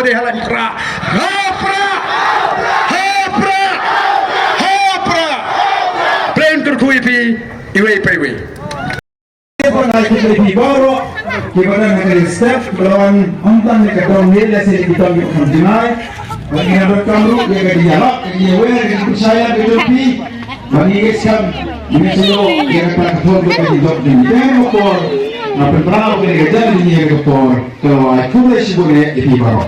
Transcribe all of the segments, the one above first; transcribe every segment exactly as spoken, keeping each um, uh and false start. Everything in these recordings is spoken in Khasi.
Dei ha Laitkhrah. Ha u Prah! Ha u Prah! Ha u Prah! Pyndonkam kyrkhu ïa phi iwei pa iwei. Ba ngai khublei ïa phi baroh kiba don ha kane ka step, kiba la wan ym tang ïa ka dong ne lehse ki dong kiba kham jingai. Bad ngi donkam ruh ïa ka jingïarap, ka jingïawer, ka jingpynshai ka jong phi. Bad ngi ngeit skhem, ngi ngeit shuh ïa kata ka por, ka jingjop jong ngi. Te ha kane ka por nga pynpaw ïa kane ka jingïawer ïa ka por. Khublei shibun ïa phi baroh.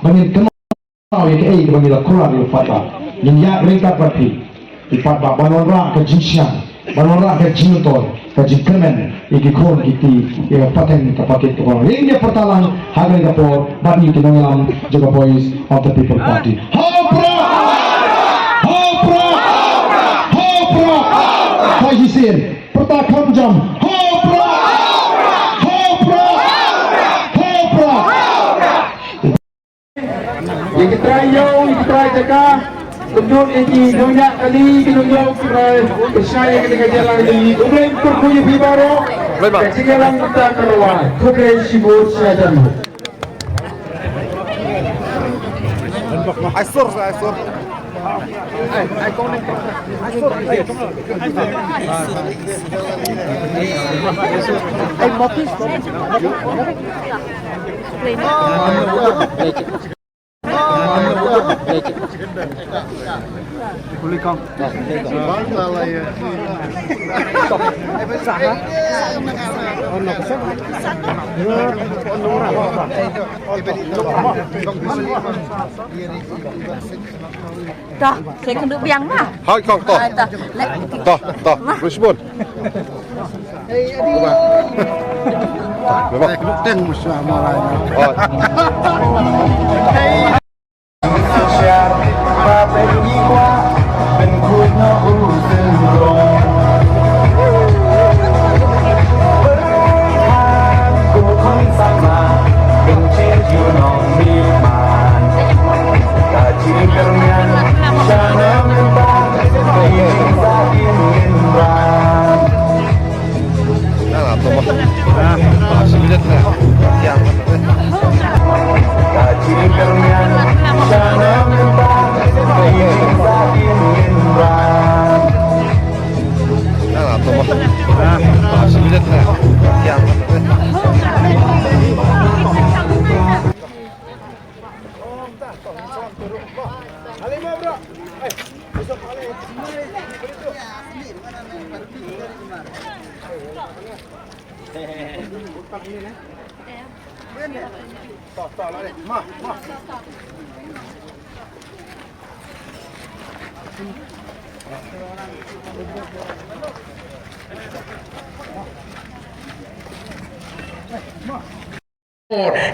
Ba ngin kynmaw ïa kaei kaba ngi la kular ïa u paidbah. Ngin ïaid ryngkat bad phi. I paidbah, ban wanrah ka jingshngaiñ, ban wanrah ka jingmyntoi, ka jingkyrmen ïa ki khun ki kti, ïa ka pateng ka patit kaba ngin ïa pyrta lang ha kane ka por bad ngi ki nongïalam jong ka Voice of the People Party. Ha u Prah! Ha u Prah! Ha u Prah! Pyrta kham jam. Ha u Prah! Ha u Prah! Ha u Prah! Ïa ki trai ïew, ïa ki trai jaka, kynduh ïa ki nongñiah kali, ki nongñiah ki trai, ki shai ïa ki trai jaka. Khublei kyrkhu ïa phi baroh. Khublei ba. Ka jingïalang mynta ka la wai. Khublei shibun sha jan. Ai sur, ai sur. Dah, saya kena biang lah. Hai kong to. Ah, dah. Lek. To, to. Respon. Memang. Teng mesra malah. Oh.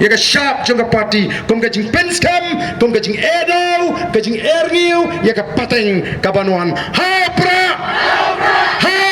Ïa ka shap jong ka party kum ka jingpynskhem, kum ka jingeh daw, ka jingeh rngiew ïa ka pateng kaban wan. Ha u Prah!